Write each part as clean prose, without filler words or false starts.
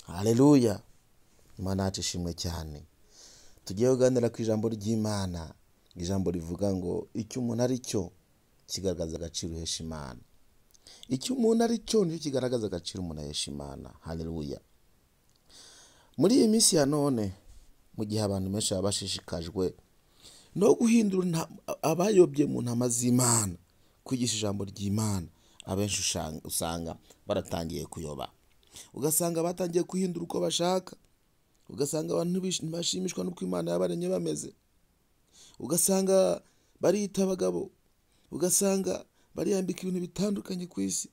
Haleluya! Imana yacu ishimwe cyane. Tugiye kuganira ku ijambo ry'Imana, ijambo rivuga ngo icyo umuntu ari cyo kigaragaza agaciro uhesha Imana. Icyo umuntu ari cyo nicyo kigaragaza agaciro umuntu ahesha Imana. Haleluya! Muri iyi minsi ya none, mu gihe abantu benshi baba bashishikajwe no guhindura abayobye mu ntama z'Imana, kwigisha ijambo ry'Imana, abenshi usanga baratangiye kuyoba. Ugasanga batangiye guhindura uko bashaka, ugasanga abantu ntibashimishwa n'uko Imana yabaremye bameze, ugasanga bariyita abagabo, ugasanga bariyambika ibintu bitandukanye ku isi,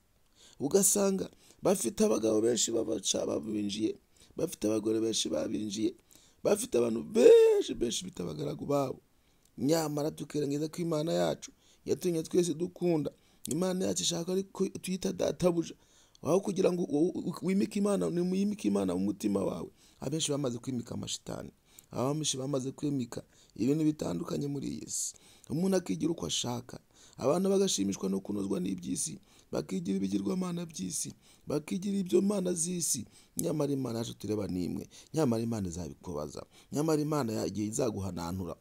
ugasanga bafite abagabo benshi babaca babinjiye, bafite abagore benshi babinjiye, bafite abantu benshi benshi bita abagaragu babo. Nyamara tukirengagiza ko Imana yacu yatumye twese dukunda. Imana yacu ishaka ariko tuyita databuja. Aho kugira ngo wimike Imana, nimuyimike Imana mu mutima wawe. Abenshi bamaze kwimika amashitani, abenshi bamaze kwimika ibintu bitandukanye muri iyi si. Umuntu akigira uko ashaka, abantu bagashimishwa no kunozwa n'iby'isi, bakigira ibigirwamana by'isi, bakigira ibyo mana z'isi. Nyamara Imana yacu tureba ni imwe, nyamara Imana izabikubaza, nyamara Imana yagiye izaguhanantura,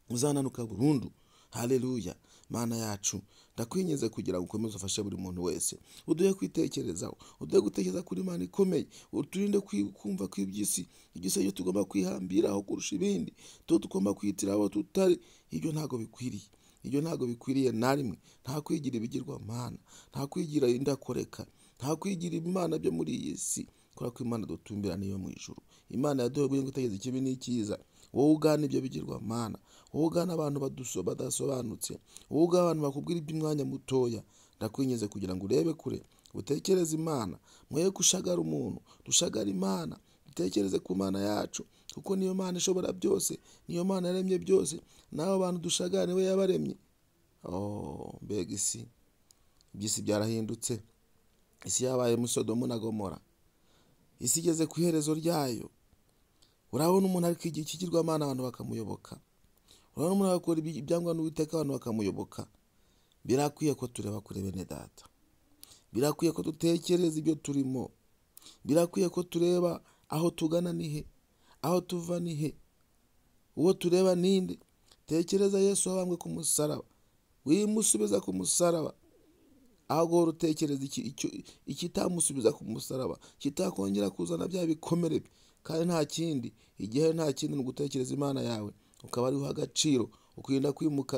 uzananuka burundu. Haleluya! Mana yacu, ndakwinginze kugira ngo ukomeze ufashe buri muntu wese, uduhe kwitekerezaho, uduhe gutekereza kuri Imana ikomeye, uturinde kumva ko iby'isi, iby'isi ibyo tugomba kwihambiraho kurusha ibindi, tuba tugomba kwitiraho tutari. Ibyo ntabwo bikwiriye, ibyo ntabwo bikwiriye na rimwe. Nta kwigira ibigirwamana, nta kwigira indakoreka, nta kwigira imana byo muri iyi si, kubera ko Imana dutumbira niyo mu ijuru. Imana yaduhaye ubwenge gutekereza ikibi n'icyiza. Wowe ugana ibyo bigirwamana, wowe ugana abantu badasobanutse, wowe ugana abantu bakubwira iby'umwanya mutoya, ndakwinginze kugira ngo urebe kure, utekereze Imana. Mwe gushagara umuntu, dushagara Imana, dutekereze ku Mana yacu, kuko niyo Mana ishobora byose, niyo Mana yaremye byose, n'abo bantu dushagara niwe yabaremye. Oh, mbega isi! Iby'isi byarahindutse, isi yabaye muri Sodomu na Gomora, isi igeze ku iherezo ryayo. Urabona umuntu ari kwigira ikigirwamana abantu bakamuyoboka, urabona umuntu agakora ibyangwa n'Uwiteka abantu bakamuyoboka. Birakwiye ko tureba kure bene data, birakwiye ko dutekereza ibyo turimo, birakwiye ko tureba aho tugana ni he, aho tuva ni he, uwo tureba ninde. Tekereza Yesu wabambwe ku musaraba, wimusubiza ku musaraba, ahubwo utekereza ikitamusubiza ku musaraba, kitakongera kuzana bya bikomere bye. Kandi nta kindi, igihe nta kindi ni ugutekereza Imana yawe, ukaba ariho agaciro, ukirinda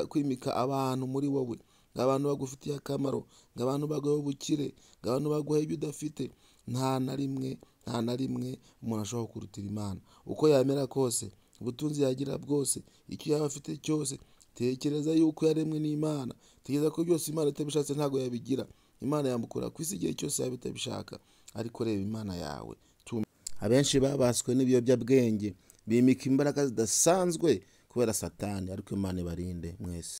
kwimika abantu muri wowe, ngo abantu bagufitiye akamaro, ngo abantu baguhe ubukire, ngo abantu baguhe ibyo udafite. Nta na rimwe, nta na rimwe umuntu ashobora kurutira Imana. Uko yamera kose, ubutunzi yagira bwose, icyo yaba afite cyose, tekereza yuko yaremwe n'Imana, tekereza ko byose Imana itabishatse ntabwo yabigira. Imana yamukura ku isi igihe cyose yaba itabishaka, ariko reba Imana yawe. Abenshi babaswe n'ibiyobyabwenge, bimika imbaraga zidasanzwe kubera Satani, ariko Imana ibarinde mwese.